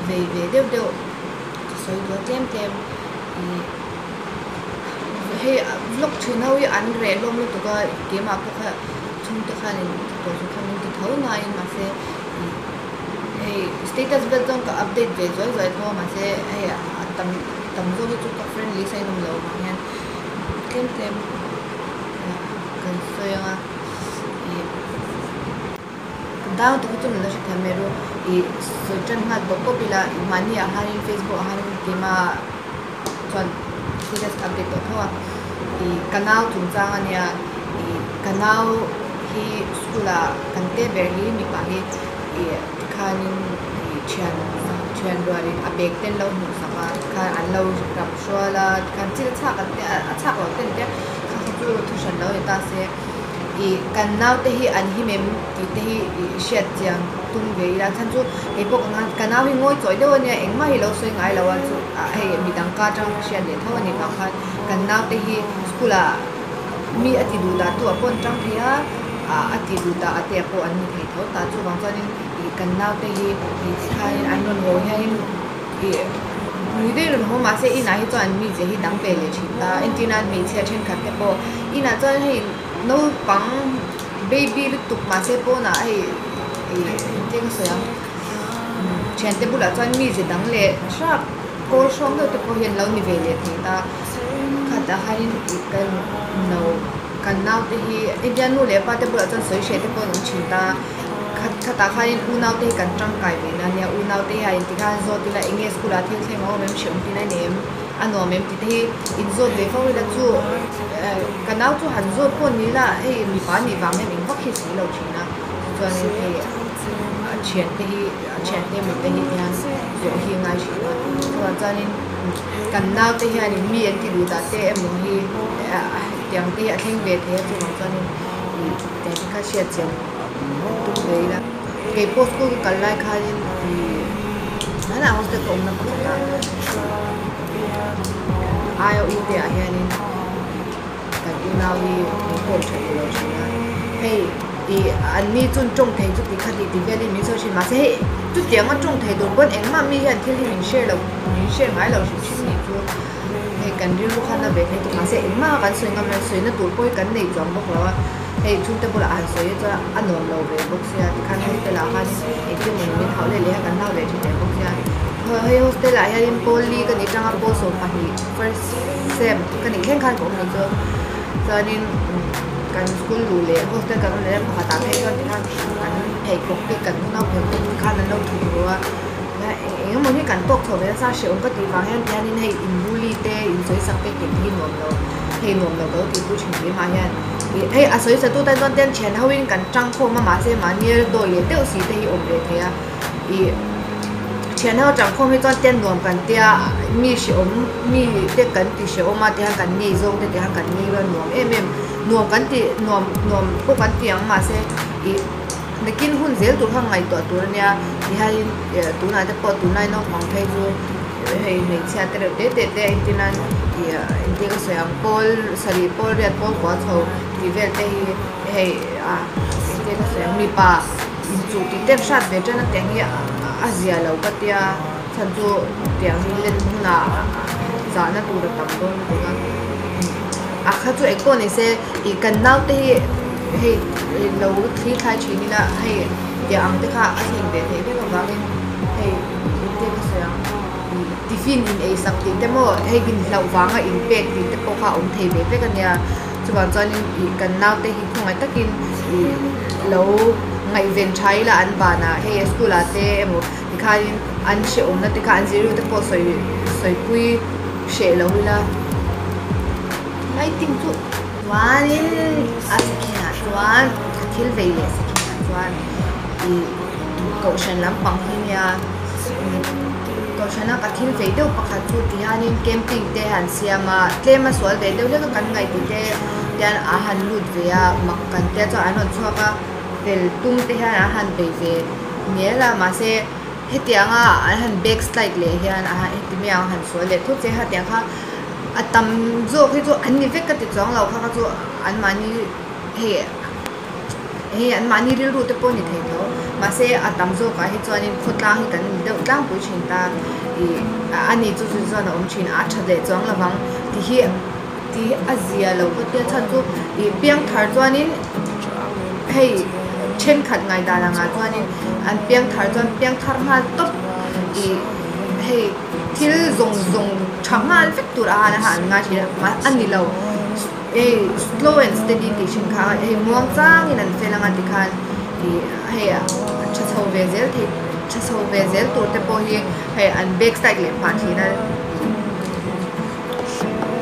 Vei ve deuh deuh ka sawi duh a tlem tlem ih hei vlog thin ho hi an reh hlawm lutuk a keimah pawh kha chhungte khan in tawh chu kha min ti tho nain mahse ih hei status vel chuan ka update ve zuai zuai tho a mahse hei a tam tam zawk hi chu ka friend list a inawm loh vang hian tlem tlem kan sawi ang a ih. Dang tak hi chu min la hrethiam mai ru. Ih sawi tan nghal bawk bawk ila ih mahni ah hianin Facebook ah hianin keima chuan status ka update tawh tho a. Ih ka nau chungchang a nia ih ka nau hi school ah kan te ber hi mipa hi ih tikhanin ih thian thian rualin a bag te an lo hmuh sak a tikhan an lo ram hrual a tikhan chil chhak an tia a chhak loh ten tia kha kha chu thu hran lo ni ta se. Ih kan naute hi an him em tih te hi ih hriat chiang tum ve ila chhan chu kei pawh ka ngan ka nau hi ngawi chawih deuh a nia engmah hi lo sawi ngai lo a chu ah hei midang ka atanga ka hriat leh tho a nih vang khan kan naute hi school ah mi a ti duh dah tu ah pawh an tang thei a ah a ti duh dah a te ah pawh an ni thei tho ta chuvang chuanin ih kan naute hi ih tikhanin an rawn haw hianin ih nui daih rawn haw mahse inah hi chuan an mizia hi dang ve leh thin ta entir nan hmeichhia thenkhat te pawh inah chuan hei naupang baby lutuk mahse pawnah hei ih engtin ka sawi ang thiante bulah chuan mizia dang leh hrak kawl hrawng deuh te pawh hi an lo ni ve leh thei ta khatah hianin ih kan no kan naute hi india nu leh pa te bulah chuan sawi hreh te pawh an awm thin ta. Khat khatah khanin unaute hi kan tangkai ve na nia, unaute hi a inti khan zawt ila eng nge school ah thil thleng a awm em hreawm tina ni em, a nuam em tih te hi inzawt ve fo ila chu ka nau chu han zawt pawh ni ila hei mipa nih vang hian eng vak hi sawi lo thin a, chuanin hei a thiante hi a thiante emaw te hi hian zawh hi a ngai thin a, chuvang chuanin kan naute hianin mi an ti duh dah te emaw hi tiang te hi a thleng ve thei a chuvang chuanin ih tiang te kha hriat chian. Tum ve ila kei pawh school ka kal lai khanin ih hmanah hostel ka awmna pakhat ah aia u te ah hianin kan unau hi min kawm tha duh lo thin a hei ih an ni chuan tawng thei chu ti kha ti ti velin min sawi thin mahse hei chutianga tawng thei tur pawn engmah mi hian thil hi min share lo min share ngai lo hrim hrim nih chu hei kan rilru khan a ve thei tawh mahse engmah kan sawi ngam lo sawina tur pawh hi kan nei chuang bawk lo a. Hei chhungte bulah han sawi chuan a nuam lo ve bawk sia tikhan hostel ah khan engtin mawni min hauh leh leh a kan hlau leh thin leh bawk sia. Hei hostel ah hianin pawl li ka nih tanga pawl 12 first sem ka nih thleng khan ka awm ni chu. Chuanin kan school luh leh hostel kan awm leh pakhat ah phei chuan tikhan kan pheikhawk te kan unau pheikhawk te khan an lo thuk ru a. Eng emaw hi kan tawk chho ve nasa hrehawm ka tih vang hian tihianin hei in bully te in sawi sak te tih te hi nuam lo hei nuam lo ka lo tih pui thin keimah hian ih hei a sawi satu tan chuan ten thian ho in kan tang khawm a mahse mahni dawi leh deuh si te hi awm ve thei a ih thian ho tang khawm hi chuan ten nuam kan tia mi hrehawm mi te kan ti hrehawm a tihian kan ngei zawng te tihian kan ngei rual nuam em em nuam kan ti nuam nuam pawh kan ti ang mahse ih. Nakin hun zel tur kha ngaihtuah tur a nia tihianin tunah te pawh tunlai naupang phei chu hei hmeichhia te reuh te te te a entir nan ih engtin ka sawi ang pawl sarih pawl riat pawl kua chho tih vel te hi hei ah engtin ka sawi ang mipa inchuh tih te hrat ve tan a tiang hi a zia lo ka tia chhan chu tiang hi len hunah zahna tur a tam dawn lutuk a a kha chu engpawh ni se ih kan naute hi hei lo thli thlai thin ila hei tiang ang te kha a thlen ve theih vek avangin hei engtin ka sawi ang ih tiffin in ei sak tih te maw hei in hlauh vanga in pek tih te pawh kha a awm thei ve vek a nia chuvang chuanin ih kan naute hi khawngaih takin ih lo ngaihven tha ila an banah hei school ah te emaw tikhanin an hrehawmna te kha an zirlû te pawh sawi sawipui hreh lo ila lighting chu chuanin a sakhinah chuan ka thil vei leh sakhinah chuan ih kohhran lampang hi nia kohhrana ka thil vei deuh pakhat chu ti hianin camping te han siam a tlem a sual ve deuh hlek a kan ngaih tih te hian a han lut ve a mak kan tia chuan an rawn chhuak a fel tum te hian an han bei ve mial a mahse hetianga an han back slide leh hian a heti mai ang han sual leh thut che hetiang kha a tam zawk hi chu an ni vek ka ti chuang lo kha kha chu an mahni hei hei an mahni rilru te pawh a ni thei tho. Mahse a tam zawkah hi chuanin khawtlang hi kan ni deuh tlangpui thin ta ih a ni chu chu chuan a awm thin a, a tha leh chuang lovang ti hi tih a zia lo ka tia chhan chu ih piangthar chuanin hei thenkhat ngaihdan angah chuanin an piangthar chuan piangthar nghal tawp ih hei thil zawng zawng tha nghal vek tur a han an ngai thin a a ni lo hei slow and steady tih hrim kha hei muang changin an fel anga tikhan ih hei a tha chho ve zel thei tha chho ve zel tur te pawh hi hei an back side leh phah thin a.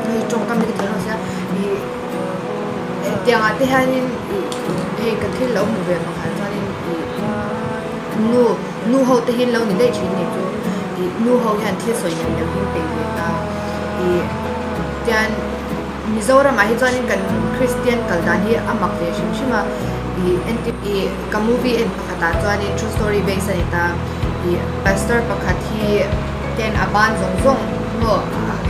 Hei tawngkam hi ka thiam lo sia ih hetiang ah te hianin ih hei ka thil lo hmu ve pakhat chuanin ih nu nu ho te hi an lo ni daih thin ni chu ih nu ho hian thil sawi neuh neuh hi an peih ve ta ih tian Mizoram ah hi chuanin kan Christian kal dan hi a mak ve hrim hrim a ih entir ih ka movie en pakhat ah chuanin true story base a ni ta ih pastor pakhat hi ten a ban zawng zawng maw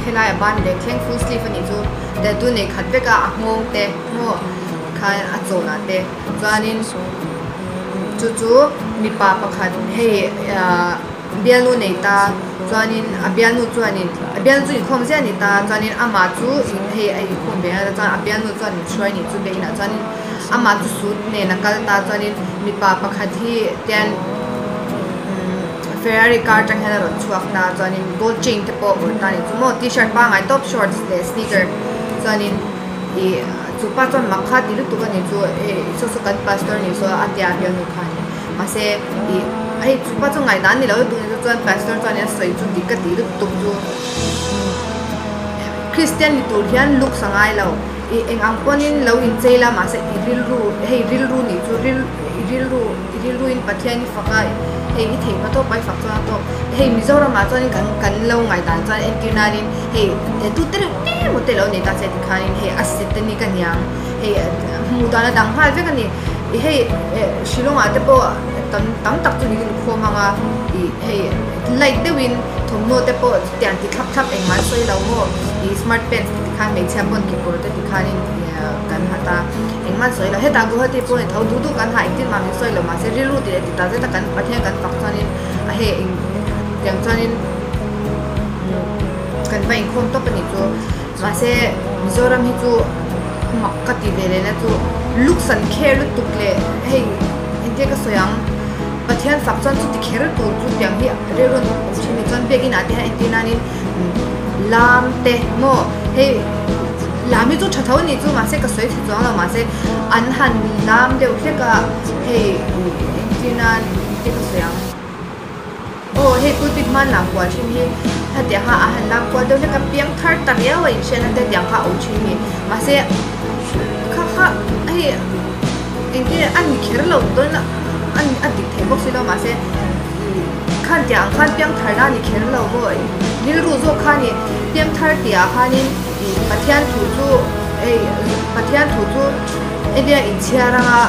helai a ban leh thleng full sleeve a nih chu tattoo nei khat vek a a nghawng te maw khan a chawn ah te chuanin chu chu mipa pakhat hei ahh bialnu nei ta chuanin a bialnu chuanin a bialnu chu inkhawm ziah a ni ta chuanin amah chu hei a inkhawm ve a chuan a bialnu chuan min hruai a nih chu biakinn ah chuanin amah chu suit nen a kal ta chuanin mipa pakhat hi tian Ferrari car atang hian a rawn chhuak ta chuanin gold chain te pawh a awrh ta a ni chu maw t-shirt pangngai tawp shorts leh sneaker chuanin ih chu pa chuan mak kha ti lutuk a ni chu hei saw saw kan pastor ni saw a tia bialnu kha ni mahse ih hei chu pa chu ngaihdan ni lo lutuk a ni chuan pastor chuan a sawi chu dik ka ti lutuk chu Christian ni tur hian looks a ngai lo ih eng ang pawnin lo inchei la mahse i rilru hei rilru nih chu ril i rilru i rilruin Pathian i fak a hei i theih hma tawp a i fak chuan a tawp hei Mizoramah chuanin kan kan lo ngaihdan chuan entir nanin hei tattoo te reuh te maw te lo nei ta che tikhanin hei a set a ni ka niang hei hmuh dan a dang nghal vek a ni ih hei eh Shillong ah te pawh tam tam tak chu niin khawm ang a ih hei light deuhin thawmhnaw te pawh tiang ti thlap thlap engmah an sawi lo maw ih smart pants te tikhan hmeichhia pawn kekawr te tikhanin kan ha ta engmah an sawi lo hetah Guwahati pawh ni tho duh duh kan ha engtin mah min sawi lo mahse rilru tih leh ti tak zet a kan Pathian kan fak chuanin a hei eng tiang chuanin kan va inkhawm tawp a nih chu mahse Mizoram hi chu mak ka ti ve leh na chu looks an kher lutuk leh hei engtia ka sawi ang Pathian fak chuan chuti kher tur chu tiang hi rilru an awm thin a ni chuan biakin ah te hian entir nanin lam te maw hei lam hi chu tha tho a nih chu mahse ka sawi thei chuang lo mahse an han lam deuh hlek a hei entir nan engtia ka sawi ang. Aw hei pulpit hman lam kual thin hi hetiang kha a han lam kual deuh hlek a piang thar ta riau a inhriatna te tiang kha a awm thin a ni mahse kha kha hei engtin a ni kher lo dawn a a dik thei bawk si lo mahse khan tiang ang khan piang thar na a ni kher lo maw rilru zawk kha a ni piang thar tih ah khanin ih Pathian thu chu hei Pathian thu chu India inchhiar anga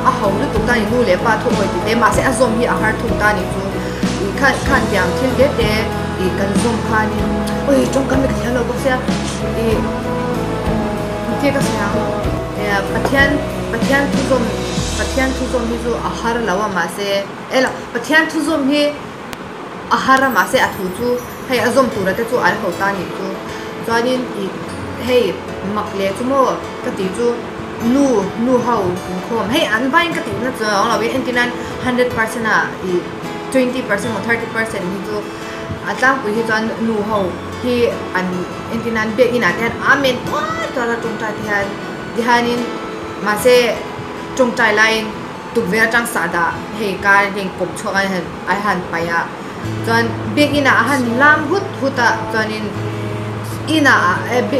a ho lutuk ta a ni nu leh pa thu awi tih te mahse a zawm hi a har thung ta a ni chu ih khan khan tiang thil te te ih kan zawm khanin awi tawngkam hi ka thiam lo bawk sia ih engtia ka sawi ang eh Pathian Pathian thu zawm Pathian thu zawm hi chu a har lo a mahse elo Pathian thu zawm hi a har a mahse a thu chu hei a zawm tura te chu an ho ta nih chu chuanin ih hei mak leh chu maw ka tih chu nu nu ho inkhawm hei an vain ka tihna chu a awm lo entir nan 100% ah ih 20% emaw 30% hi chu a tlangpui hi chuan nu ho hi an entir nan biakin ah te hian amen tuar tuar a tawngtai te hian tihianin mahse tawngtai laiin. Tukverh atang sahdah hei kar heng kawp chhuak a han a han paih a chuan biakinn ah a han lam hut hut a chuanin inah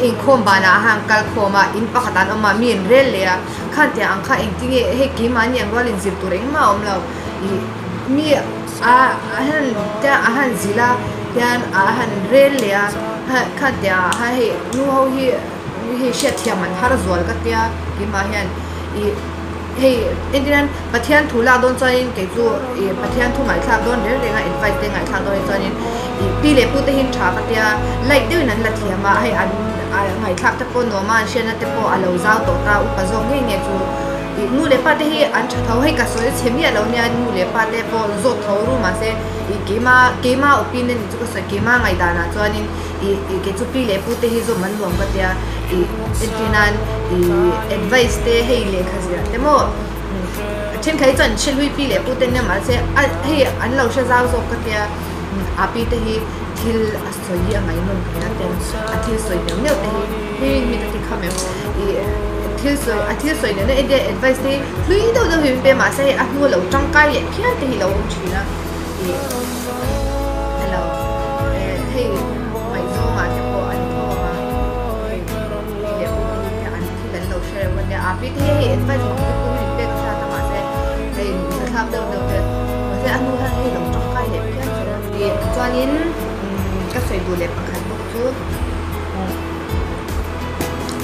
inkhawm banah a han kal khawm a in pakhat ah an awm a mi an rel leh a khan tiang ang kha engtin nge hei keimahni ang rualin zir tur engmah a awm lo ih mi a han a han zilh a hian a han rel leh a khan tiang ah khan hei nu ho hi hei hriatthiam an har zual ka tia keimah hian ih. Hei engtin Pathian thu lak dawn chuanin kei chu ih Pathian thu ngaihthlak dawn reng reng a advice te ngaihthlak dawn hi chuanin ih pi leh pu te hi tha ka tia light deuhin an la thiam a hei an ngaihthlak te pawh nuam a an hriatna te pawh a lo zau tawh ta upa zawk ngei ngei chu. Ih nu leh pa te hi an tha tho, hei ka sawi chhe miah lo nia nu leh pa te pawh zawt tho ru mahse ih keima keima opinion chu ka sawi keima ngaihdanah chuanin ih ih kei chu pi leh pu te hi zawm an nuam ka tia ih entir nan ih advice te hei lehkha ziah te maw thenkhat hi chuan an hre hlui pi leh pu te nia mahse a hei an lo hre zau zawk ka tia a pi te hi thil a sawi hi a ngaihnawm thei a ten a thil sawi neuh neuh te hi hei mi ka ti kham em ih thil sawi a thil sawi neuh neuh entir advice te hi hlui deuh deuh hi min pe mahse hei a hnu a lo tangkai leh phian te hi lo awm thin a ih hello eh hei ngaihzawng ah te pawh an tho ang a hei pi leh pu te hi an thil an lo hre reuh ania a pi te hi hei advice mak deuh pawh hi min pek a hrat a mahse hei thlak deuh deuh te mahse a hnu hian hei lo tangkai leh phian thin a. Ih chuanin ka sawi duh leh pakhat bawk chu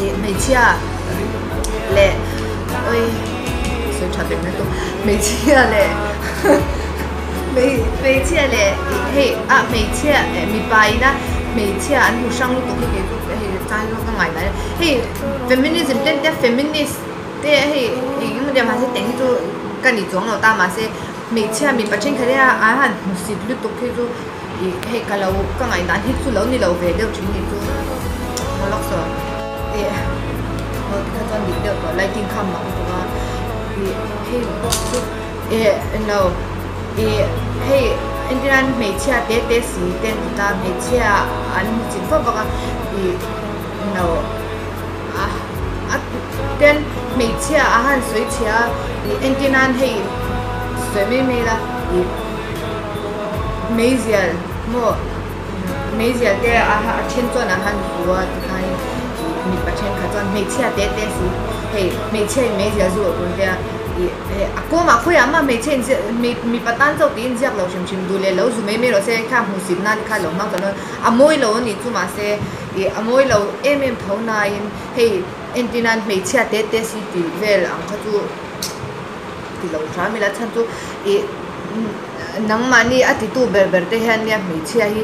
ih hmeichhia leh oi sawi tha vek na tu hmeichhia leh hmeichhia leh ih hei ah hmeichhia eh mipa ina hmeichhia an hmu hrang lutuk hi kei chu hei tan zawk ka ngaih dan a hei feminism te an tia feminist te hei eng emaw mahse teh hi chu ka ni chuang lo ta mahse. Hmeichhia mipa thenkhat hi a an han hmusit lutuk hi chu ih hei ka lo ka ngaihdan hi chu lo ni lo ve deuh thin ni chu maw lawk saw ih aw tikha chuan dik deuh tawh lighting kha a mak lutuk a ih hei bawk chu ih englo ih hei entir nan hmeichhia te te si te an ti ta hmeichhia an hmusit vak vak a ih englo a a ten hmeichhia a han sawi chhia a ih entir nan hei sawi mai mai ila ih meizial maw meizial te a a then chuan a han zu a tikhain ih mipa thenkhat chuan hmeichhia te te si hei hmeichhia in meizial zu a tur ania ih hei a kawmah khawiah mah hmeichhia in ziak mipa tan chauh tiin ziak lo hrim hrim duh leh lo zu mai mai rawh se kha hmuhsit nan kha lo hmang ta lo a mawi lo a nih chu mahse. Ih a mawi lo em em tho nain hei entir nan hmeichhia te te si tih vel ang kha chu ti lo hram ila chhan chu ih nangmahni a titu ber ber te hian nia hmeichhia hi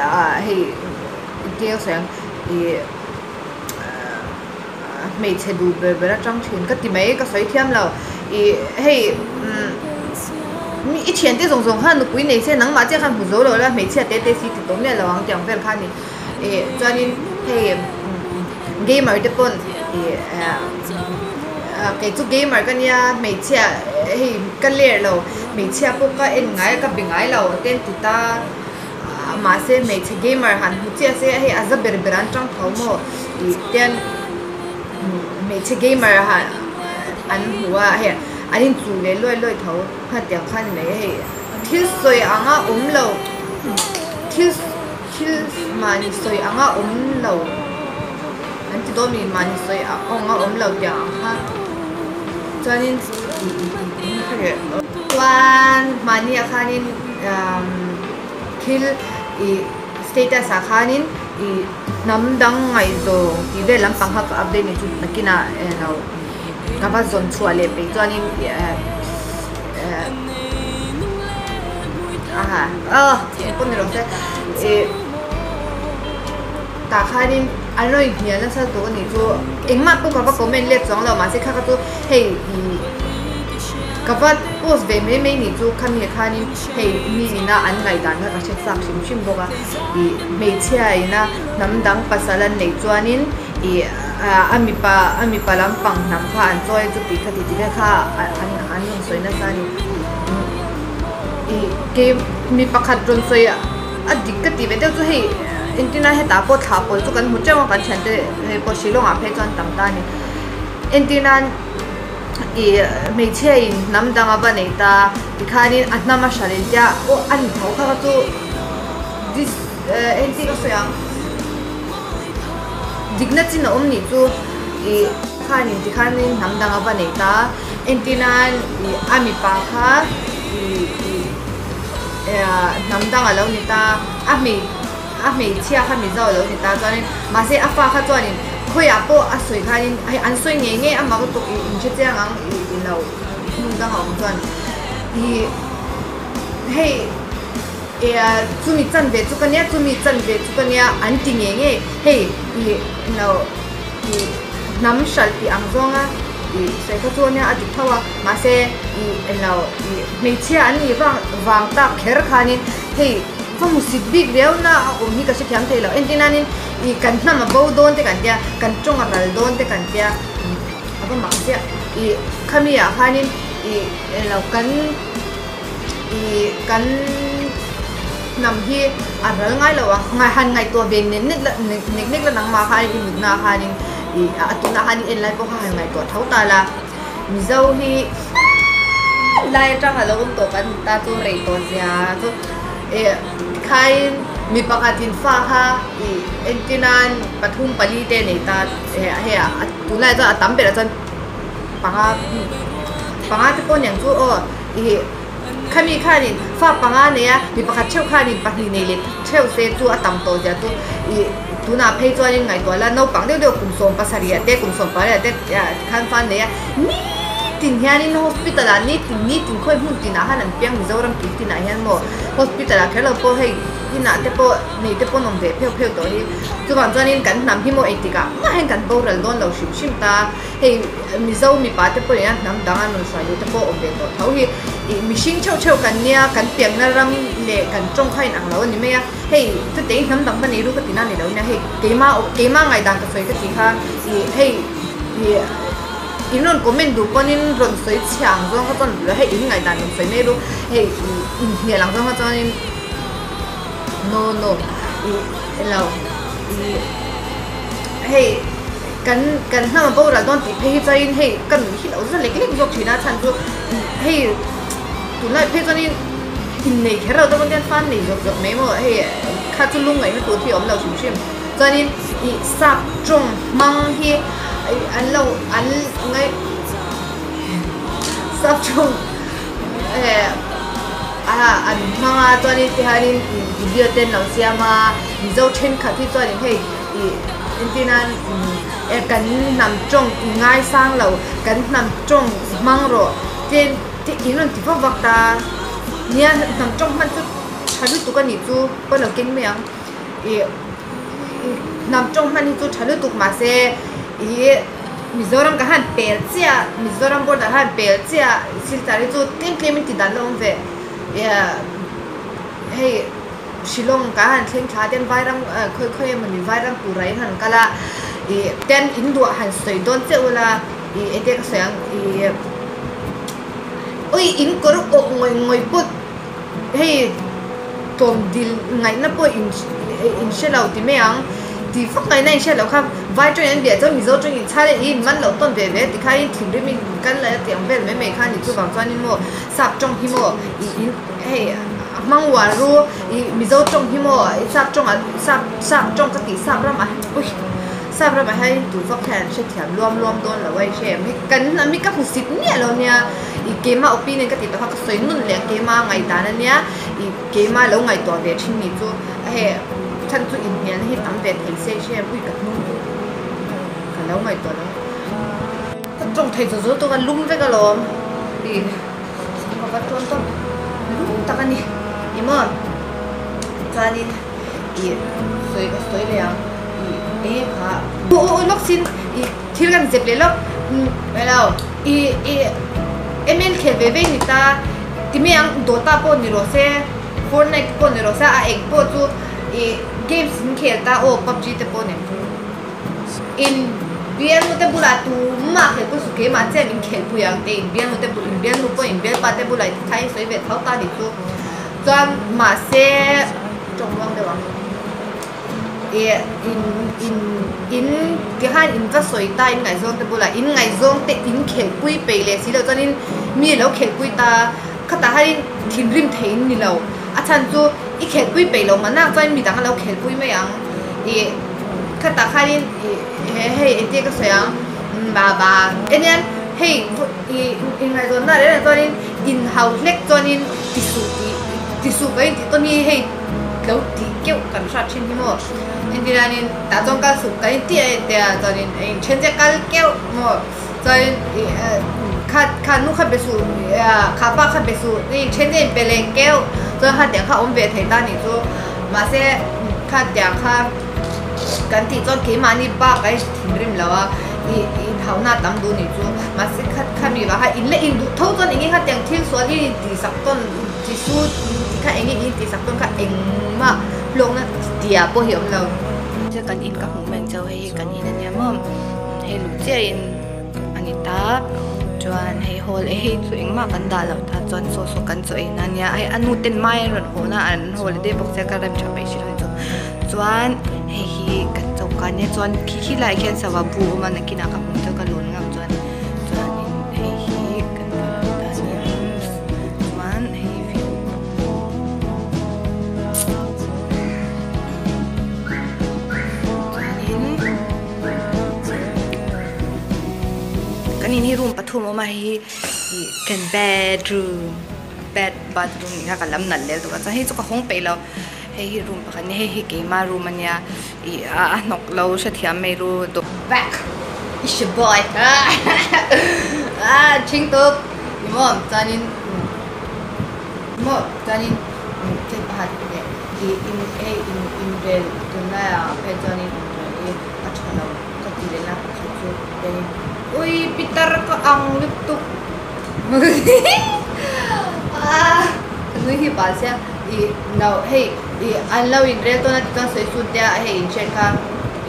ah hei engtin nge sawi ang ih hmeichhe duh ber ber atang thin ka ti mai ka sawi thiam lo ih hei umm i thiante zawng zawng khan nupui nei se nangmah chiah khan hmu zo lo la hmeichhia te te si ti tawh miah lo ang tih ang vel kha a ni. Ih chuanin hei gamer te pawn ih kei chu gamer ka nia hmeichhia hei ka ler lo hmeichhia pawh ka en ngai a ka be ngai lo te an ti ta mahse hmeichhe gamer han hmu chiah se hei a za ber ber an tang tho maw ih tian hmeichhe gamer han an hmu a hei an inchuh leh luai luai tho khatiang kha a ni mai hei thil sawi anga awm lo thil. Thil mahni sawi anga awm lo an ti dawn mi mahni sawi anga awm lo tiang ang kha chuanin chuan mahni ah khanin thil ih status ah khanin ih hnam dang ngaihzawng tih vel lampang kha ka update ni chu nakinah eng lo ka va zawn chhuah leh peih chuanin ih. Aha aw pawh ni lo se ih tah khanin an rawn inhnial nasa lutuk a nih chu engmah pawh ka va comment let chuang lo mahse kha kha chu hei ih ka va post ve mai mai nih chu khami ah khanin hei mi ina an ngaihdan kha ka hre chak hrim hrim bawk a ih hmeichhia ina hnam dang pasal an neih chuanin ih a mipa a mipa lampang hnam kha an chawi chu tih kha ti ti vel kha an an rawn sawi nasa a ni ih kei mi pakhat rawn sawi a dik ka tih ve deuh chu hei entirna hetah pawh thla pawl chu kan hmu teuh a kan thiante hei pawh Shillong ah phei chuan tam ta a ni entirnan ih hmeichhia in hnam dang a va nei ta tikhanin a hnam a hral intia aw a ni tho kha kha chu this engtin ka sawi ang. Dikna chin a awm nih chu ih khanin tikhanin hnam dang a va nei ta a, entir nan ih a mipa kha ih ih hnam dang a lo ni ta a, a hmei a hmeichhia kha mizo a lo ni ta chuanin mahse a fa kha chuanin khawiah pawh a sawi khanin hei an sawi ngei ngei a mak lutuk ih inhre chiang ang ih ilo hmun dang a awm chuan ih hei. Ea chumi chan ve chu ka nia chumi chan ve chu ka nia an ti ngei ngei hei ih no ih hnam hralh tih ang zawnga I sawi kha chu ania a dik tho a, mahse i englo i hmeichhia an nih vang vang tak kher khanin hei va hmusit bik riau na a awm hi ka hrethiam thei lo. Entir nanin i kan hnam a bo dawn te kan tia, kan tawng a ral dawn te kan tia a va mak chiah. I khami ah khanin i englo kan i kan hnam hi a ral ngai lo ang, han ngaihtuah ve nek nek la nek nek la nangmah khan i mutna ah khanin. Ih a tunah khan i en lai pawh kha han ngaihtuah tho ta la, Mizo hi lai atang a lo awm tawh kan ta chu rei tawh zia chu ih tikhaiin mi pakhatin fa kha ih entirnan pathum pali te nei ta hei a tunlai chuan a tam berah chuan panga panga te pawh aniang chu aw ih khami khanin fa panga nei a mi pakhat theuh khanin pahnih nei leh theuh se chu a tam tawh zia chu ih tunah phei chuanin ngaihtuah la naupang deuh deuh kum sawm pasarih ah te kum sawm pariat ah te khan fa an nei a nitin hianin hospital ah nitin nitin khawi hmun tinah khan an piang Mizoram kil tinah hian maw hospital ah kher lo pawh hei inah te pawh nei te pawh an awm ve pheuh pheuh tawh hi chuvang chuanin kan hnam hi maw engtikah mah hian kan boral dawn lo hrim hrim ta. Hei Mizo mipa te pawh ina hnam dang an rawn hruai duh te pawh awm ve tawh tho hi ih mihring theuh theuh kan nia kan pianna ram leh kan tawng kha inang lo a ni mai a, hei chutei hnam dang va nei ru ka ti na ni lo nia hei keima keima ngaihdan ka sawi ka ti kha ih hei ih in rawn comment duh pawhin rawn sawi chhia ang zawng kha chuan hei in ngaihdan rawn sawi mai ru hei ih inhnial ang zawng kha chuanin no no ih elo ih hei. Kan kan hnam a boral dawn tih phei hi chuanin hei ka nuih hi lo za lek lek zawk thin a chhan chu hei tunlai phei chuanin innei kher lo te pawn hian fan nei zawk zawk mai maw hei kha chu lung ngaihna tur hi a awm lo hrim hrim chuanin ih sap tawng hmang hi an lo an ngaih sap tawng eh an hmang a chuanin tihianin video te an lo siam a mizo thenkhat hi chuanin hei. Ih entirnan e kan hnam tawng i ngaisang lo, kan hnam tawng hmang rawh te te in rawn ti vak vak ta. Nia hnam tawng hman chu tha lutuk a nih chu pawn lo keng mai ang. Ih hnam tawng hman hi chu tha lutuk mahse ih Mizoram ka han pel chiah Mizoram border han pel chiah silchar hi chu tlem tlem in ti dan la awm ve. Ih hei. Shillong ka han thleng thla ten vairam khawi khawi emawni vairam tura in han kal a ih ten in duah han sawi dawn che ula ih enge ka sawi ang ih ui in kawr awh ngawih ngawih pawh hei tlawm dil ngaihna pawh in in hre lo ti mai ang tih vak ngaihna in hriat loh kha vai tawngin an biah chuan mizo tawngin chhal in in man loh tawn ve ve tikha in thinrim in kal leh a tih ang vel mai mai kha a ni chuvang chuanin maw sap tawng hi maw ih in hei. A hmang uar ru ih Mizo tawng hi maw i sap tawng ah sap sap tawng ka tih sap ramah hian ui sap ramah hian tu vak hian an hrethiam luam luam dawn lo a i hre em hei kan ami ka hmu sit miah lo nia ih keimah opinion ka tih tawh kha ka sawi nun leh keima ngaihdan a nia ih keima lo ngaihtuah ve thin ni chu hei chhan chu inhnialna hi tam ve thei se i hre em ui ka hnung ka lo ngaihtuah lo ka tawng thei zawh zawh tawk a lum vek alawm ih. Ka va tawn tawp lum tak a ni i maw chuanin ih sawi ka sawi leh ang ih eng kha u u lawk sin ih thil kan zep leh lawk elo ih ih ml khel ve ve ni ta ti mai ang dota pawh ni rawh se fortnite pawh ni rawh se a eng pawh chu ih games in khel ta aw pubg te pawh nen chu. In bialnu te bulah tumah khelpui suh keimah chiah min khelpui ang te in bialnu te in bialnu pawh in bialpa te bulah in thai sawi ve tho ta ni chu chuan mahse tawng muang deuh ang ih in in in tikhan in va sawi ta in ngaihzawng te bulah in ngaihzawng te in khelpui peih leh si loh chuanin mi lo khelpui ta khatah hianin thinrim thei in ni lo a chhan chu i khelpui peih loh mahna chuan midang a lo khelpui mai ang ih. Khatah khanin ih he hei engtin ka sawi ang ba ba enian hei ih inngaihzawnna reng reng chuanin inhau hlek chuanin ti suh tih ti suh ka intih tawn hi hei lo tih keuh kan hrat thin hi maw engtin tah chuan kal suh ka intih a entia chuanin a inthen chiah kal keuh maw chuanin ih kha kha nu kha be suh kha pa kha be suh inthen chiah inpe leh keuh chuan khatiang kha awm ve thei ta nih chu mahse khatiang kha. Kan tih chuan keimahni bak a thinrim lo a, I inhauhna a tam duh nih chu. Mahse kha khami vah kha in la induh tho chuan eng nge kha tiang thil sual hi tihsak tawn tisu ti kha eng nge in tihsak tawn kha engmah hlawkna tia pawh hi a awm lo. Chuan kan in ka hmuh mai ang chauh hei hi kan in a nia maw hei luh chiah in a ni ta chuan hei hall eh hei chu engmah kan dah loh ta chuan saw saw kan chaw ei na a nia hei a nu ten mai an rawn haw na an haw leh daih bawk sia ka rem tha peih hrih lo chu. Chuan hei hi kan choka ania chuan khi khi laiah khian sava bu a awm a nakinah ka hmuh chu ka lawn ngam chuan chuanin hei hi kan veranda ania chuan hei view chuanin kan in hi room pathum a awm a hei hi ih kan bedroom bed bathroom nih kha ka lam nalh lel tuk a chuan hei chu ka hawng peih lo. Hei hi room pakhat a ni hei hi keima room a nia ih a hnawk lo hrethiam mai ru dawh. Back it's your boy ah thing tuk ni maw chuanin maw chuanin thil pakhat leh ih in hei in inrel tunlaiah phei chuanin inrel hi a tha lo ka ti leh la pakhat chu chuanin ui pitar ka ang lutuk ah ka nui hi bal sia. Ih no hei ih an lo in rel tawn a tichuan sawi sun te a hei in hriat kha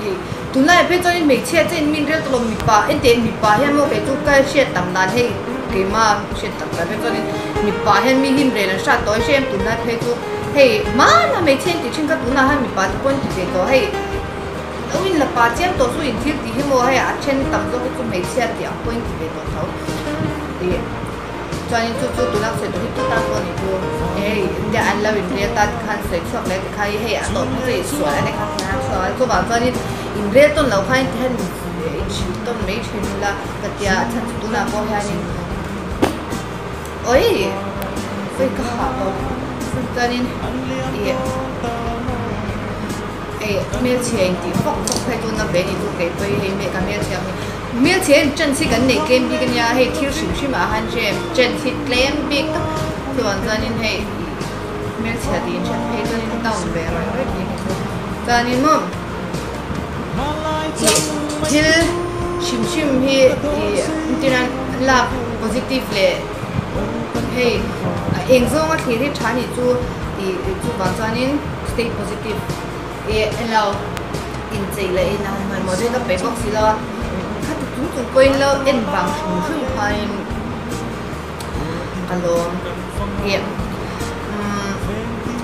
ih tunlaiah phei chuan hmeichhia che in min rel tawh lo mipa enteh mipa hian maw kei chu ka hriat tam dan hei keima hriat tam dan phei chuan mipa hian mi him rel an hrat tawh a hre em tunlai phei chu hei hmanah hmeichhia in tih thin kha tunah hian mipa te pawh an ti ve tawh hei lo in la pa chiam tawh chu in thil tih hi maw hei a then tam zawk hi chu hmeichhia tih ang pawhin ti ve tawh tho ih. Chuanin chu chu tuna sawi tur hi tu tan pawh ni chu hei India an lo inrel ta tikhan sawi chhuak leh tikha hi hei a tawp hi chu insual a ni kha khan chhuak a chuvang chuanin inrel tawn loh khan tikhan inhrilh tawn mai thin ila ka tia a chhan chu tunah pawh hianin awii awii ka hah tawh chuanin ih hei hmelchhia intih fawk fawk phei chu na ve ni chu kei pawh hi hei ka hmelchhia ang hi. Hmelchhe hian chance hi kan neih tlem bik ania, hei thil hrim hrim ah han hre chance hi tlem bik tak chuan chuanin hei hmelchhia tih inhriat phei chuanin down ve rawih rawih tih hi chu chuanin maw ih thil hrim hrim hi ih entirna lak positive leh hei a eng zawnga thlir hi tha nih chu ih chuvang chuanin stay positive. Ih elo inchei leh in a han hmanhmawh daih ka peih bawk si lo a, khati chung chung pawhin lo en vang hrim hrim khanin ka lawm ih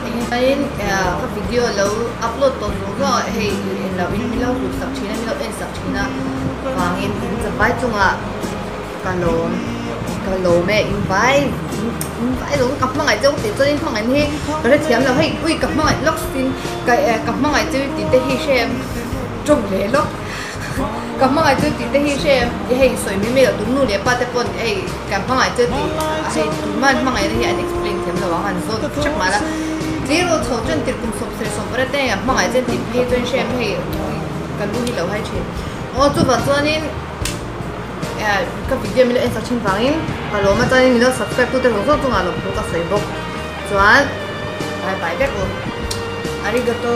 umm engin ka video lo upload tawh zawng zawng ah hei ih englo in min lo hlut sak thin a min lo en sak thin a vangin in zavai chungah Ka lawm ka lawm e in vai in vai lo ka hmangaih cheu tih chuan in hmangaih hi ka hrethiam lo hei ui ka hmangaih lawk sin ka eh ka hmangaih cheu tih te hi hre em tawng leh lawk ka hmangaih cheu tih te hi hre em hei sawi mai mai loh tur nu leh pa te pawn hei ka hmangaih cheu tih hei tuman hmangaih na hi an explain thiam lo ang an zawt hrep mah la tleirawl chho chuan tirh kum sawm sarih sawm pariat te hei hmangaih cheu tih phei chuan hre em hei ui ka lu hi lo hai thin aw chuvang chuanin. Ka video min lo en sak thin vangin ka lawm a chuanin min lo subscribe tute zawng zawng chungah lawmthu ka sawi bawk chuan bye bye vek u arigato.